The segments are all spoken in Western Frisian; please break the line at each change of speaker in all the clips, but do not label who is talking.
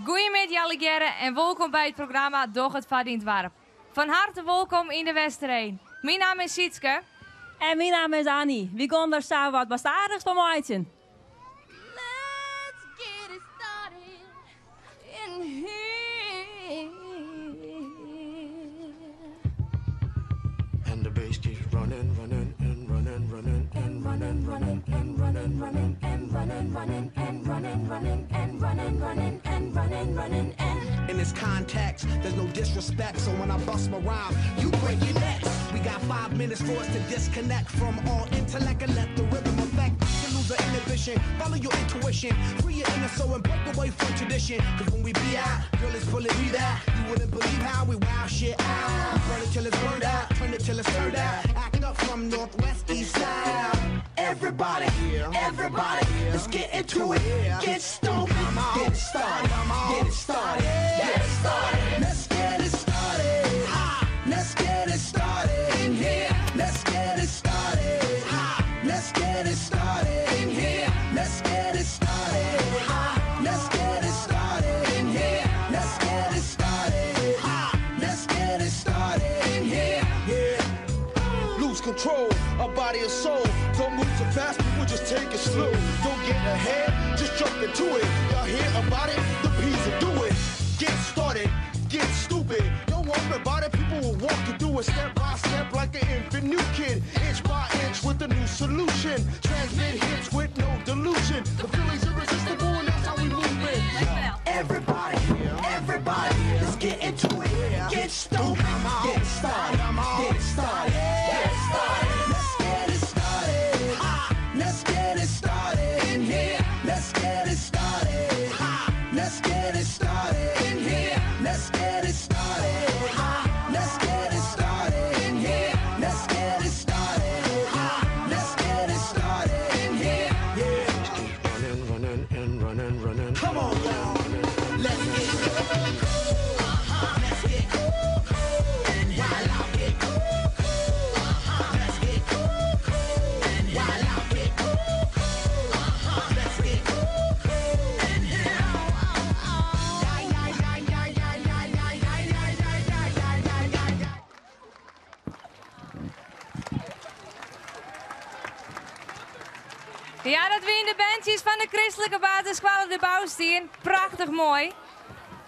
Goeiemiddei allegearre en wolkom by it programma Doch it foar dyn doarp. Fan harte wolkom yn De Westereen. Myn namme is Sietske.
En myn namme is Annie. Wy gean der sa wat bastaardichs fan meitsjen.
Let's get it started in here.
And the bass keeps running, running, and running, running, and running, running, and running, running, and running, running, and running, running, and running, running, and running, running, and. In this context, there's no disrespect, so when I bust my rhyme, you break your necks. We got five minutes for us to disconnect from all intellect and let the rhythm affect. To lose the inhibition, follow your intuition, free your inner soul and break away from tradition. Cause when we be out, girl, it's pulling me that. You wouldn't believe how we wow shit out. We burn it till it's burned out, turn it till it's turned out. Act up from northwest east side. Everybody, everybody, let's get into it. Get stoked, get it started, get it started, get it started. Let's get it started. Let's get it started in here. Let's get it started. Let's get it started in here. Let's get it started. Let's get it started in here. Let's get it started. Let's get it started in here. Yeah.
Lose control of body and soul. Don't move too fast, people just take it slow. Don't get ahead, just jump into it. Y'all hear about it? The P's will do it. Get started, get stupid. Don't worry about it, people will walk you through it step by step like an infant new kid. Inch by inch with a new solution. Transmit hits with no delusion. The feeling's irresistible and that's how we move it.
Everybody, everybody, let's get into it. Get stoked, get it started, get it started, get it started. Let's get it started. Let's get it started in here. Let's get it started. Let's get it started in here. Let's get it started. Let's get it started in here. Let's get it started. Let's get it started in here. Yeah.
Running, running, and running, running.
Come on, y'all. Let's get cool. Let's get cool, cool. And wild out, get cool, cool. Let's get cool, cool. And wild out, get cool, cool. Let's get cool, cool. And
Ja, dat wiene de bandsjes fan de kristlike basisskoalle De Bouwstien. Prachtich moai.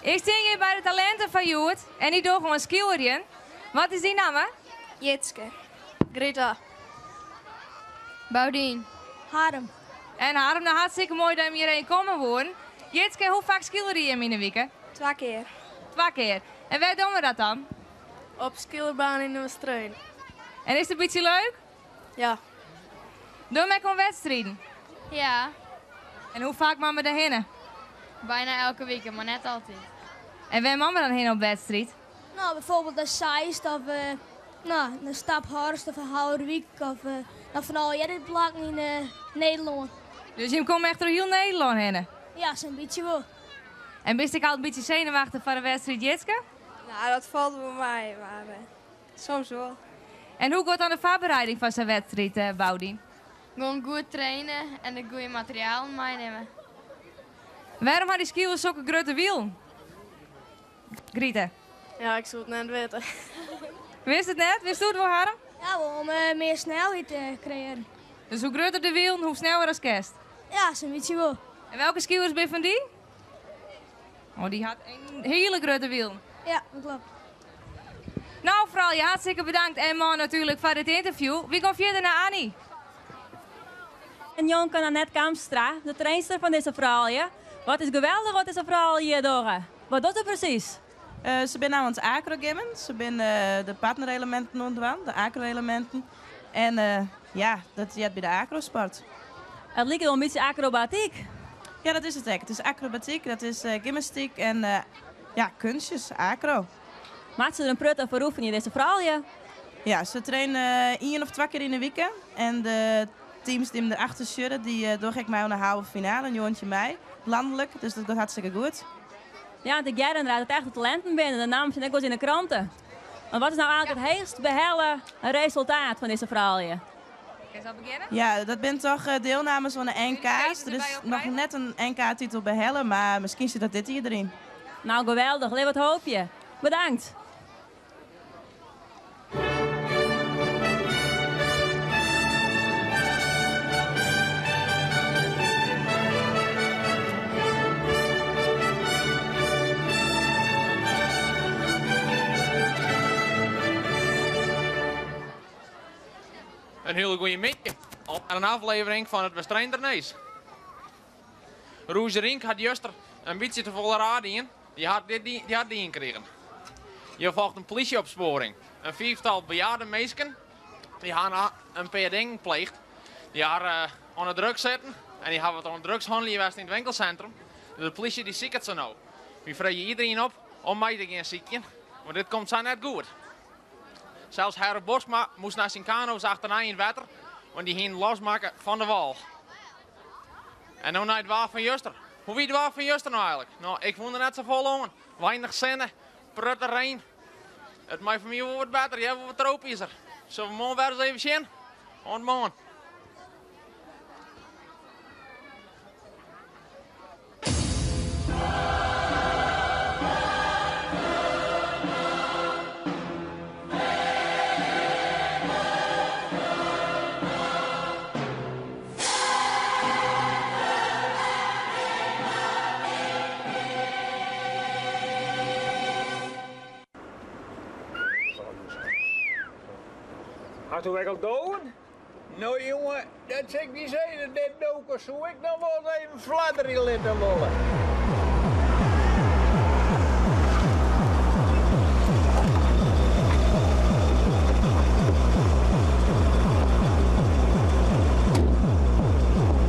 Ik stean hjir by de talinten fan hjoed en dy dogge oan skeelerjen. Wat is dyn namme?
Jitske.
Greta.
Boudien.
Harm.
En Harm, nou hartstikke moai dat jim hjirhinne komme woene. Jitske, hoe faak skeelerje jim yn 'e wike?
Twa kear.
Twa kear. En wêr dogge we dat dan?
Op skeelerbaan yn de Westereen.
En is it in bytsje leuk?
Ja.
Dogge jim ek oan wedstriden?
Ja.
En hoe faak moatte we dêrhinne?
Bijna elke wike, mar net altyd.
En wêr moatte we dan hinne op wedstriid?
No, byfoarbyld nei Zeist of uh, no, nei Staphorst of Haulerwyk of uh, no, fan allegearre plakken yn uh, Nederlân.
Dus jim komme echt troch hiel Nederlân hinne?
Ja, sa'n bytsje wol.
En bist ek al in bytsje senuwachtich foar de wedstriid, Jitske?
No, dat falt wol mei, mar uh, soms wol.
En hoe giet dan de foarbereiding fan sa'n wedstriid, uh, Boudien?
Gewoan goed traine en de goede materialen meinimme.
Wêrom ha dy skeelers sokke grutte wielen? Greta.
Ja, ik soe it net witte.
Witst it net? Witsto it wol, Harm?
Ja, wol om uh, mear snelheid te kreëarjen.
Dus hoe grutter de wielen, hoe sneller ast kinst?
Ja, sa'n bytsje wol.
En welke skeelers binne fan dy? Oh, dy hat in hiele grutte wielen.
Ja, dat kloppet.
No, froulju, hartstikke bedankt en man natuerlik foar dit ynterview. Wy gean fierder nei Annie.
En njonken Annette Kamstra, de trainster fan dizze froulju. Wat is geweldich wat dizze froulju hjir dogge. Wat docht se presys?
Uh, se binne no oan it acrogymmen. Se binne uh, de partnereleminten oan it dwaan, de acro-eleminten. En uh, ja, dat heart by de acrosport.
It liket wol in bytsje akrobatyk.
Ja, dat is it ek. It is akrobatyk, dat is gymnastyk en ja, keunstjes, acro.
Moatte se der in protte foar oefenje, dizze froulju?
Ja, se traine ien of twa kear yn 'e wike. En de teams dy't derachter sitte, dy dogge ek mei oan de halve finale, 19 mei, lanlik. Dus dat giet hartstikke goed.
Ja, want ik hear ynderdaad dat it echte talinten binne. De nammen steane ek wolris yn de krante. Mar wat is no eigentlik it heechst behelle resultaat fan dizze froulju?
Kinst al begjinne?
Ja, dat binne toch deelnames oan de NK's. Der is noch net in NK-titel behelle, mar miskien sit dat dit jier deryn.
Nou, geweldich. Lit wat hoopje. Bedankt.
Een hiele goede middei. Al in aflevering fan it Westereender Nijs. Roeze Rink hat juster in bytsje te folle raar dien. Dy hat dit dy hat dien krigen. Hjir folget in plysjeopspoaring. In fiiftal bejaarde minsken dy ha in pear dingen pleegd. Dy ha oan de drugs sitten en dy hawwe wat oan drugs hanneljen west yn it winkelsintrum. De plysje dy siket se no. Wy freegje iderien op om mei te gean sykjen, want dit komt sa net goed. Sels Herre Bosma moast nei syn kano's achternei yn it wetter, want dy hienen losmakke fan de wâl. En no nei it waar fan juster. Hoe wie it waar fan juster no eigenlik? No, ik fûn der net safolle oan. Weinich sinne, prutte rein. It mei foar my wol wat better, hear, wol wat tropysker. Sille we moarn wer ris even sjen? Oant moarn.
Hast do ek al dowen?
No jonge, dat sil ik dy sizze, dit doke soe ik noch wol ris even fladderje litte wolle.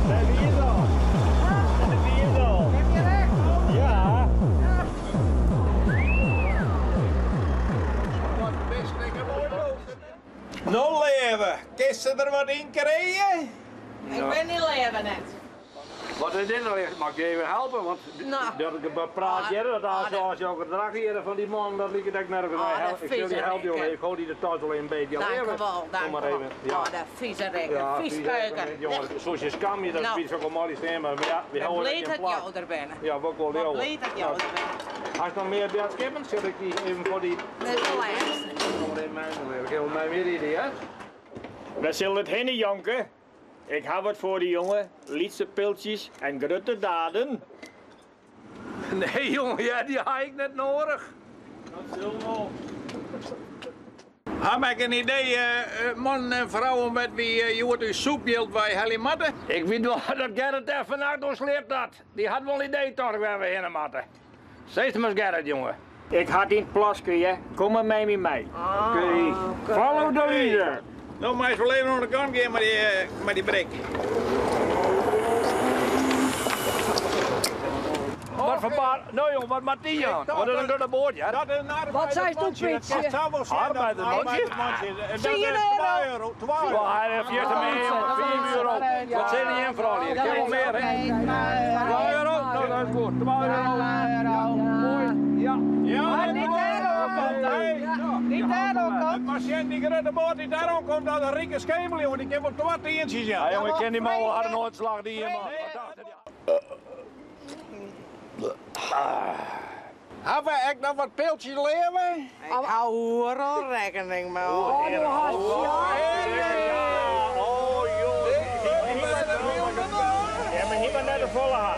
Dêr wie it al. Dêr wie it al. Ja.
Wat bist ek in moai doke. No leave, kinst se der wat yn krije?
Ik bin dy leave net.
Wat is dit nou? Mag ik je even helpen? Want dat ik wat praat hier, dat als als je ook gedrag hier van die man, dat liket ek nergens
Oh,
Ik sil dy helpen, jongen. Ik hou dy de tas wel even een beetje.
Dank u wel, dank
Kom maar
u wel.
even. Ja.
Oh, dat vieze rekker,
Ja,
vies
vieze
keuken.
rekker, Jongen, zoals je skam je, dat
Nou.
is ook al die maar ja, we
Ik ben
houden
blij
het in
dat
plak.
jou er bent.
Ja, ook wel
Wat
jou.
blij dat jou er bent.
Hast nog meer boadskippen? Zet ik die even voor die...
Dat is de laatste.
Kom maar even mee, ik heb mij weer idee, hè?
We zullen het hinnen, Jonke. Ik ha wat foar dy, jonge. Lytse piltsjes en grutte daden.
Nee, jongen, ja, dy ha ik net nedich.
Dat sil wol.
Ha ik in idee, mannen en frouen, wêr't wy hjoed ús sûpjild wei helje moatte?
Ik wit wol dat Gerrit dêr fannacht oer sliept hat. Dy hat wol idee toch wêr't we hinne moatte. Sis it mar, Gerrit, jonge.
Ik ha it yn it plaske, hear. Kom mar mei my mei. Oké. Follow the leader.
No meist wol even oan de kant gean mei dy brik.
Wat foar paad? No jong, wat moat dy jaan? Wat is in grutte boat, ja?
Dat is in
Wat seist do, Pietsje?
Arbeidersmantsje?
4 euro.
2 euro.
Hij heeft eerst een meer, 4 euro. Wat zijn die in vooral hier? Ik heb wel meer, hè? 2 euro? Nou, dat is goed. 2 euro. Mooi.
Ja. Ja,
Maar niet daarom komt, hè? Niet daarom komt.
Maar sjen, dy grutte boat dy't dêrom komt, dat is in rike skemel, jongen. Dy kin wol twa tientsjes, ja.
Ja, jongen, ik ken die man wel, had nooit slag die hier, man.
Hawwe we ek noch wat piltsjes leave?
Ik hou oeral rekkening mei.
Oh, do hast
Oh, joh.
Ja, mar hjir mar net de folle ha.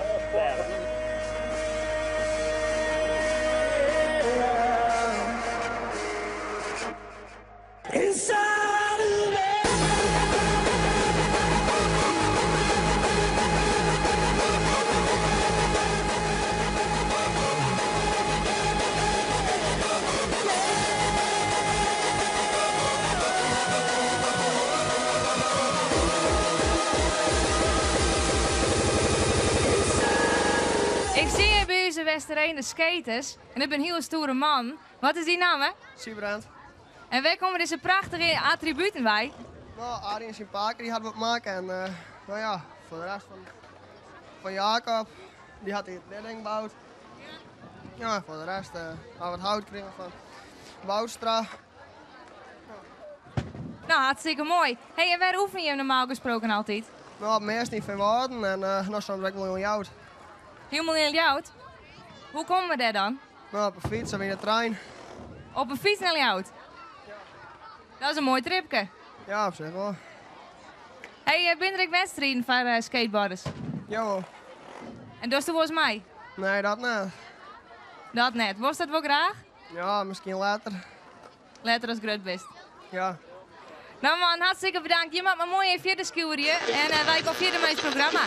Ik zie hier by ús Westereender skaters en dat binne hiele stoere mannen. Wat is dyn namme?
Siebrand.
En wêr komme dizze prachtige attributen wei?
No, Arjen syn pake dy hat wat makke en no ja, foar de rest fan Jacob, dy hat dit ding boud. Ja, foar de rest ha we it hout krigen fan Woudstra.
Nou, hartstikke moai. Hey, en wêr oefenje jim normaal gesproken altyd?
No, it meast yn Feanwâlden en no soms ek wol yn Ljouwert.
Hielendal yn Ljouwert? Hoe komme we dêr dan?
No, op 'e fyts of yn 'e trein.
Op 'e fyts nei Ljouwert? Dat is in moai tripke.
Ja, op sich wol.
Hey, binne der ek wedstriden foar skateboarders?
Jawol.
En dochsto wolris mei?
Nee, dat net.
Dat net. Wolst dat wol graach?
Ja, miskien letter.
Letter ast grut bist.
Ja.
Nou man, hartstikke bedankt. Je moat mar moai even fierder skeelerje en eh, wy gean fierder mei it programma.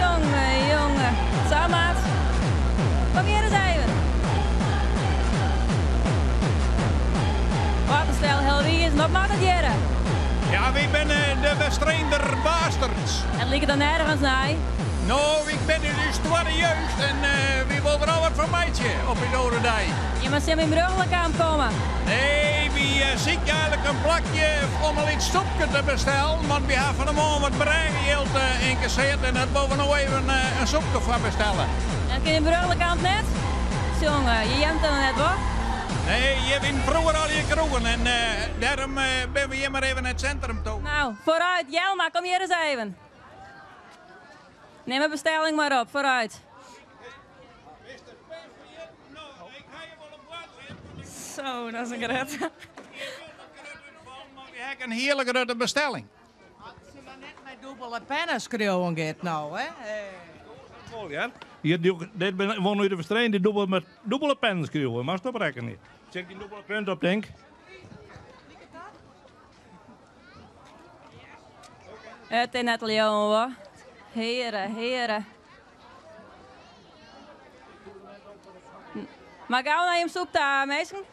Jonge, jonge. Sa, maat. Kom hjir ris even. Wat in stel healwizen, wat moat it hjirre?
Ja, wy binne de Westreender Basterds.
It liket dan nergens nei.
No, wy binne yn ús twadde jeugd en wy wolle der al wat fan meitsje op ús oare dei.
Je moatte tsjin myn bruggelkamp komme.
Nee, wy sykje eigenlik in plakje om in lyts soepke te bestellen, want wy ha fan 'e moarn wat brêgejild ynkasseerd en dat wolle we no even in soepke foar bestelle.
En kin yn Brugchelekamp net? Tsjonge, je jemt der noch net wol.
Nee, hjir wienen froeger allegear kroegen en dêrom binne we hjir mar even nei it sintrum toe.
Nou, foarút, Jelma, kom hjir ris even. Nim 'e bestelling mar op, foarút.
Zo, dat is in grutte.
Wy ha ek in hiele grutte bestelling.
As se mar net mei dûbele pennen skriuwen giet no, hè?
Wol hear. Hjir dit binne wol út de Westereen dy't dûbel met dûbele pennen skriuwe. Moatst op rekkenje. Sit gjin dûbele punt op, tink.
It is net leauwen, hoor. Heare, heare. Mar gau nei jim soep ta, minsken.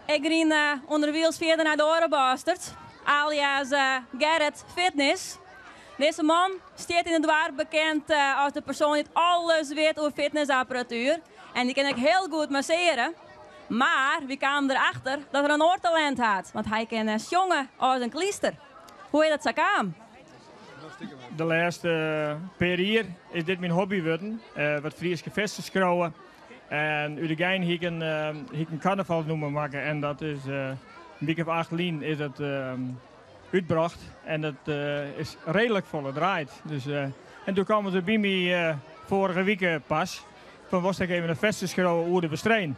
Ik rin ûnderwilens fierder nei de oare bastert, alias Gerrit Fitness. Dizze man stiet yn it doarp bekend as de persoan dy't alles wit oer fitnessapparatuer. En dy kin ek hiel goed masseare. Mar wy kamen derachter dat er in oar talint hat, want hy kin sjonge as in klyster. Hoe is dat sa kaam?
De lêste pear jier is dit myn hobby wurden, wat Fryske ferskes skriuwe. En út de gein hie ik in, hie ik in karnavalsnûmer makke en dat is in wike of 8 lyn is dat útbrocht en dat is reedlik folle draaid. Dus, en doe kamen se by my foarige wike pas fan wolst ek even in ferske skriuwe oer de Westereen.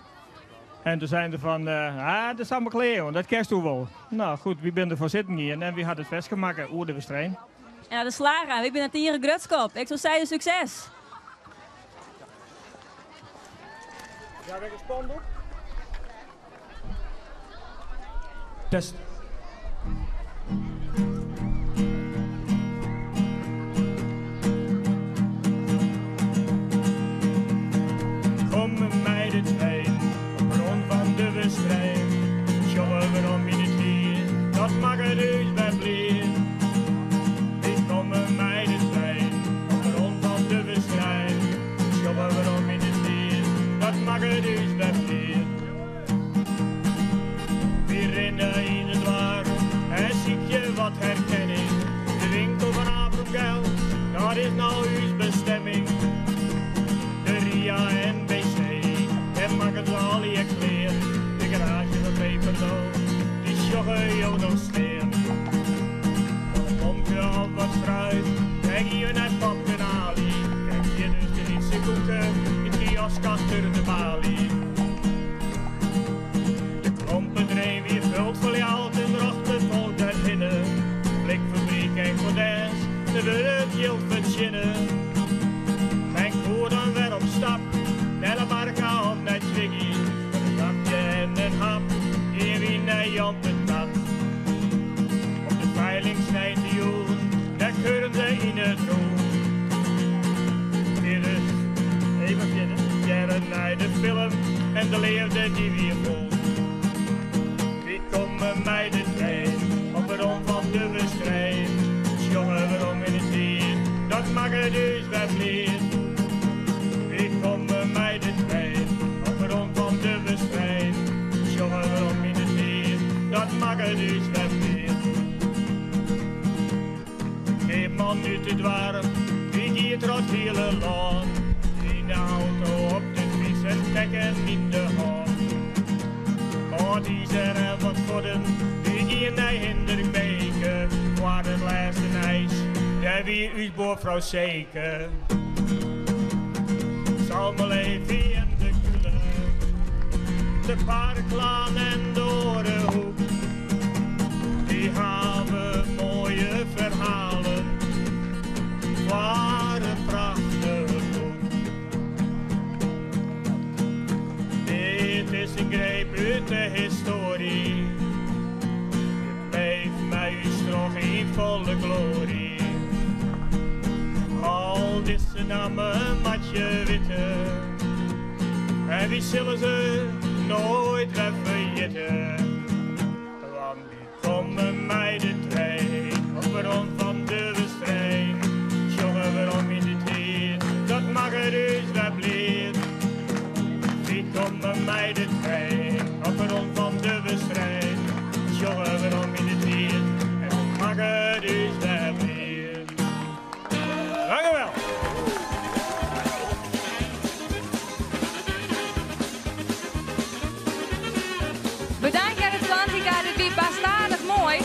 En doe seinen se fan, ah, dat is allemaal klear, want dat kinsto wol. Nou goed, wy binne derfoar sitten gien en wy ha it ferske makke oer de Westereen.
En dat is slagge, wy binne tige grutsk op. Ik soe sizze sukses!
Ja, welke spandoek? Test. Kom mei de trein op rûn fan de Westereen. Sjogge werom yn de tiid, dat makket ús wer bliid. Wy komme mei de trein op rûn fan de Westereen. Sjogge werom yn de tiid, dat makket ús wer bliid. Wy rinne yn it doarp en sykje wat herkenning. De winkel fan Abram Geld, dat is no ús bestemming. De Ria en BC, dêr makken se allegear klean. De garaazje fan Peperdo, dy sjogge jo noch stean. Foar in blomke of wat fruit, dêr gean we nei Popken Ali. Kijk hjir dus de lytse koeke, yn it kiosk achter de baly. De klompendreef wie fuld fol jild en brocht it folk dêrhinne. Blikfabryk en kondens, der wurdt it jild fertsjinne. Men koe dan wer op stap, nei de Barka of nei Twiggy. Foar in drankje en in hap gean wy nei Jan Patat. Op de feiling sneintejûn, dêr keuren se yn it rûn. Fierder, even fierder, hearre nei de film en de leafde dy wie fûn. Wy komme mei de trein op perron fan de Westereen. Sjogge werom yn de tiid, dat makket ús wer bliid. Wy komme mei de trein op perron fan de Westereen. Sjogge werom yn de tiid, dat makket ús wer bliid. De keapman man út it doarp, dy gie troch it hiele lân. Yn de auto, op de fyts en tekken yn de hân. Âld izer en wat fodden, dy gie nei Hinderk-Beke. Foar it lêste nijs, dêr wie ús buorfrou Seke. Salmalevi en de Kule, de Parklaan en de Oarehoek. Dy hawwe moaie ferhalen foar in prachtich boek. Dit is in greep út de histoarje, dit bleef mei ús troch yn folle gloarje. Al dizze nammen moat je witte en wy sille se noait wer ferjitte. Want wy komme mei de trein op perron fan de Westereen. Sjogge werom yn de tiid, dat makket ús wer bliid. Wy komme mei de trein op perron fan de Westereen. Sjogge werom yn de tiid en dat makket ús wer bliid. Dankjewel.
Bedankt Gerrit Plantinga, dit wie bastardich moai.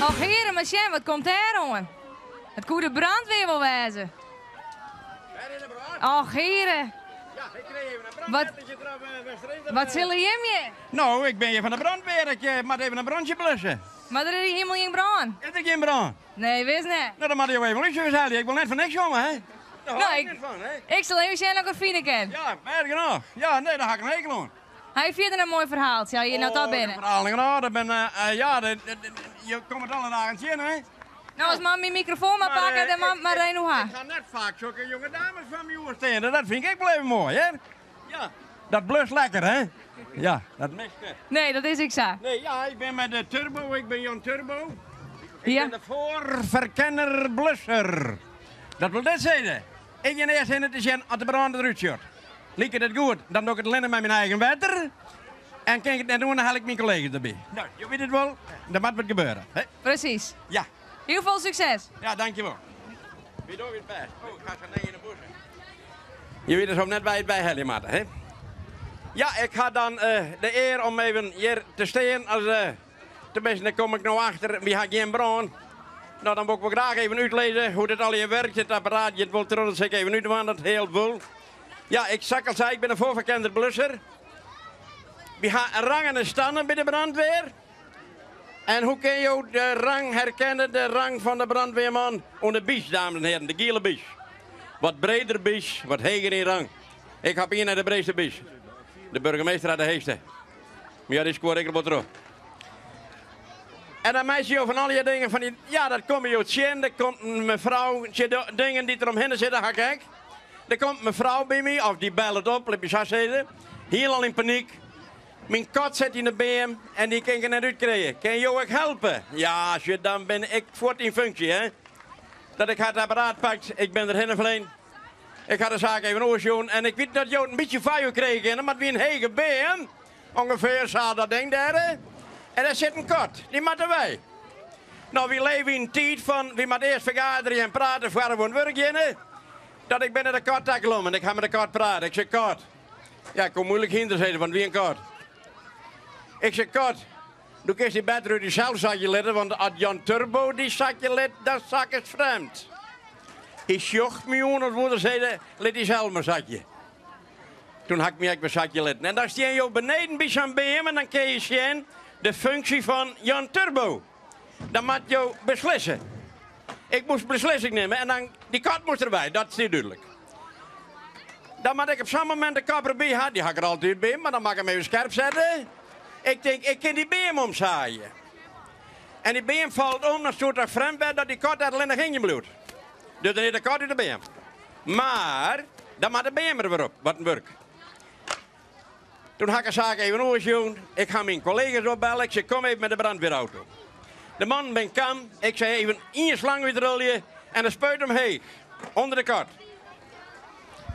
Och hearen, mar sjen, wat komt dêr oan? It koe de brandweer wol wêze. Och hearen. Wat, wat sille jim hjir?
No, ik bin hjir fan de brandweer. Ik eh, moat even in brântsje blusse.
Mar der is hielendal gjin brân.
Is der gjin brân?
Nee, wis net.
No, dan moatte jo even lústerje helje. Ik wol net foar niks komme, hè? Daar hâld ik net fan, hè?
Ik sil even sjen of ik it fine kin.
Ja, bêst genôch. Ja, nee, daar ha ik in hekel oan.
Ha je fierder in moai ferhaaltsje, as je no toch binne?
Oh, ferhaal genôch. Dat ben, eh, ja, dat, dat, je komme it alle dagen tsjin, hè?
No, as man myn mikrofoan mar pakke, dan moat mar even ha.
Ik ha net faak sokke jonge dames foar my oer stean. Dat fyn ik ek wol even moai, hè? Ja, dat blust lekker, hè? Ja, dat mist net.
Nee, dat is ek sa.
Nee, ja, ik bin mei de Turbo, ik bin Jan Turbo. Ik
Ja.
bin de foarferkenner blusser. Dat wol dit sizze. Ik gean earst hinne te sjen oft de brân derút sjocht. Liket it goed, dan doch ik it allinne mei myn eigen wetter. En kin ik it net oan, dan haal ik myn kollega's derby. No, jo witte it wol, der moat wat gebeure. Hè?
Presys.
Ja.
Hiel folle sukses.
Ja, dankjewol. Wie doe it bêst. Oh, ik ha sa'n ding yn 'e bûse. Je witte soms net wêr't je it by helje moatte, hè? Ja, ik ha dan eh, de ear om even hjir te stean as eh, tenminsten, dêr kom ik no achter, wy ha gjin brân. No, dan wol ik wol graach even útlizze hoe't it allegear wurkt. It apparaat giet wol troch, dat sil ik even útdwaan, dat hiel wol. Ja, ik sa 'k al sei, ik bin in foarferkenner blusser. Wy ha rangen en stannen by de brandweer. En hoe kin jo de rang herkenne, de rang fan de brandweerman? Oan de bies, dames en heren, de giele bies. Wat breder bies, wat heger yn rang. Ik ha ien nei de breedste bies. De burgemeester hat de heechste. Mar ja, dy skoar ek wol troch. En dan meitsje jo fan allegear dingen fan dy, ja, dat komme jo tsjin. Der komt in mefrou, tsjin de dingen dy't der omhinne sitte, ha ik ek. Der komt in mefrou by my, of dy bellet op, lit my sa sizze. Hielal yn panyk. Myn kat sit yn de beam en dy kin ik der net útkrije. Kin jo ek helpe? Ja, sjoch, dan bin ik fuort yn funksje, hè. Dat ik ha it apparaat pakt, ik bin der hinne flein. Ik ha de saak even oansjoen en ik wit dat jo it in bytsje foar jo krije kinne, mar it wie in hege beam, ûngefear sa dat ding dêr. En dêr sit in kat, dy moat derwei. No, wy leve yn in tiid fan wy moatte earst fergaderje en prate foar we oan it wurk geane. Dat ik bin nei de kat ta klommen, ik ha mei de kat praat. Ik sei, kat, ja, ik koe moeilik hynder sizze, want it wie in kat. Ik sei, kat, do kinst dy better út dysels sakje litte, want as Jan Turbo dy sakje lit, dan sakkest frjemd. Hy sjocht my oan as woe er sizze, lit dysels mar sakje. Toen ha ik my ek wer sakje litten. En dan stean jo beneden by sa'n beam en dan kin je sjen de funksje fan Jan Turbo. Dan moat jo beslisse. Ik moast beslissing nimme en dan, dy kat moast derby, dat stie dúdlik. Dan moat ik op sa'n momint de kop derby ha, dy ha ik der altyd by, mar dan moat ik him even skerp sette. Ik tink, ik kin dy beam omsaaie. En dy beam falt om, dan soe it toch frjemd wêze dat dy kat dêr allinnich hingjen bliuwt. Dus dan is de kat út de beam. Mar dan moat de beam der wer op, wat in wurk. Toen ha ik de saak even oansjoen. Ik ha myn kollega's opbelle. Ik sei, kom even mei de brandweerauto. De mannen bin kaam. Ik sei, even ien slang útrolje en de spuit omheech, ûnder de kat.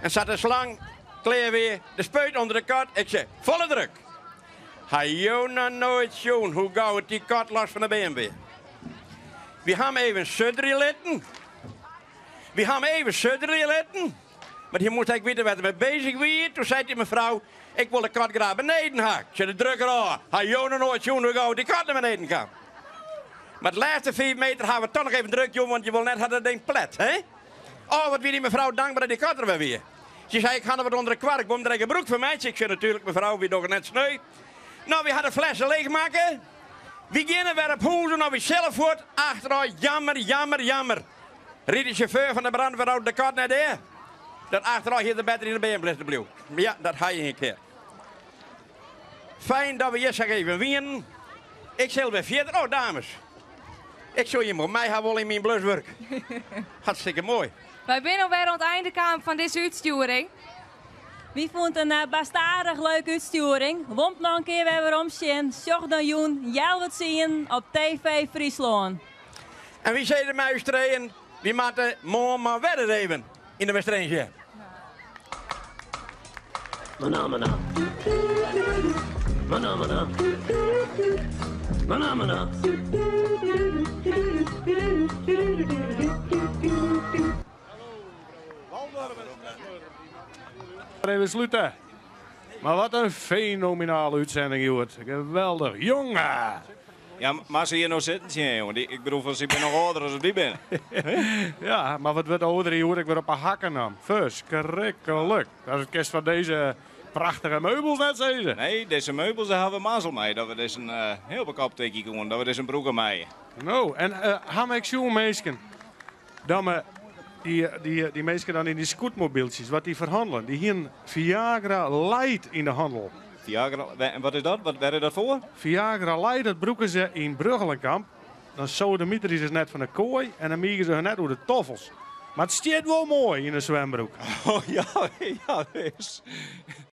En sa't de slang klear wie, de spuit ûnder de kat. Ik sei, folle druk. Ha jo noch noait sjoen hoe gau it dy kat los fan de beam wie? Wy ha 'm even sudderje litten. Wy ha 'm even sudderje litten. Want hy moast ek witte wêr't er mei bezich wie. Toen sei dy mefrou, ik wol de kat graach beneden ha. Ik sei, de drukker ôf. Ha jo noch noait sjoen hoe gau dy kat nei beneden kaam? Mar de lêste 5 meter ha we toch noch even druk jûn, want je wol net ha dat ding plet, hè? Oh, wat wie dy mefrou dankber dat dy kat der wer wie. Se sei, ik ha noch wat ûnder de kwark, wol 'm der ek gebrûk fan meitsje? Ik sei, natuerlik mefrou, wy dogge net sneu. No, wy ha de flesse leech makke. Wy geane wer op hûs en no wy sille fuort. Achterôf, jammer, jammer, jammer. Ried de sjauffeur fan de brandweerauto de kat net dea? Dat achterôf hie er better yn de beam lizzen bliuwe. Ja, dat ha je in kear. Fijn dat we hjir sa even wienen. Ik sil wer fierder. Oh, dames. Ik soe jim wol mei ha wolle yn myn bluswurk. Hartstikke moai.
Wy binne alwer oan it einde kaam fan dizze útstjoering.
Wy fûnen it in bastaardich leuke útstjoering. Womt noch in kear wer werom sjen, sjoch dan jûn healwei tsienen op TV Fryslân.
En wy sizze mei ús trijen, wy moatte moarn mar wer ris even yn de Westereen sjen.
Mana mana. Mana mana. Mana mana.
Even slute. Mar wat in fenomenale útsending, hjoed. Geweldich. Jonge!
Ja, mar se hjir no sitten sjen, jonge. Die, ik bedoel, se binne noch âlder as wy binne.
Ja, mar wat wurdt âlder hjoed ek wer op 'e hakken naam. Ferskriklik. Dat kinst fan dizze prachtige meubels net sizze.
Nee, dizze meubels, dêr hawwe we mazzel mei. Dat we dizze hiel op 'e kop tikje koene, dat we dizze brûke meie.
No, en ha we ek sjoen minsken, dat me dy minsken dan yn dy scootmobyltsjes, wat dy ferhannelen, dy hienen Viagra Light yn de hannel.
Viagra, en wat is dat? Wat, wêr is dat foar?
Viagra Light, dat brûke se yn Bruggelenkamp. Dan sodemiterje se net fan de koai en dan mige se har net oer de toffels. Mar it stiet wol moai yn in swembroek.
Oh ja, ja wis.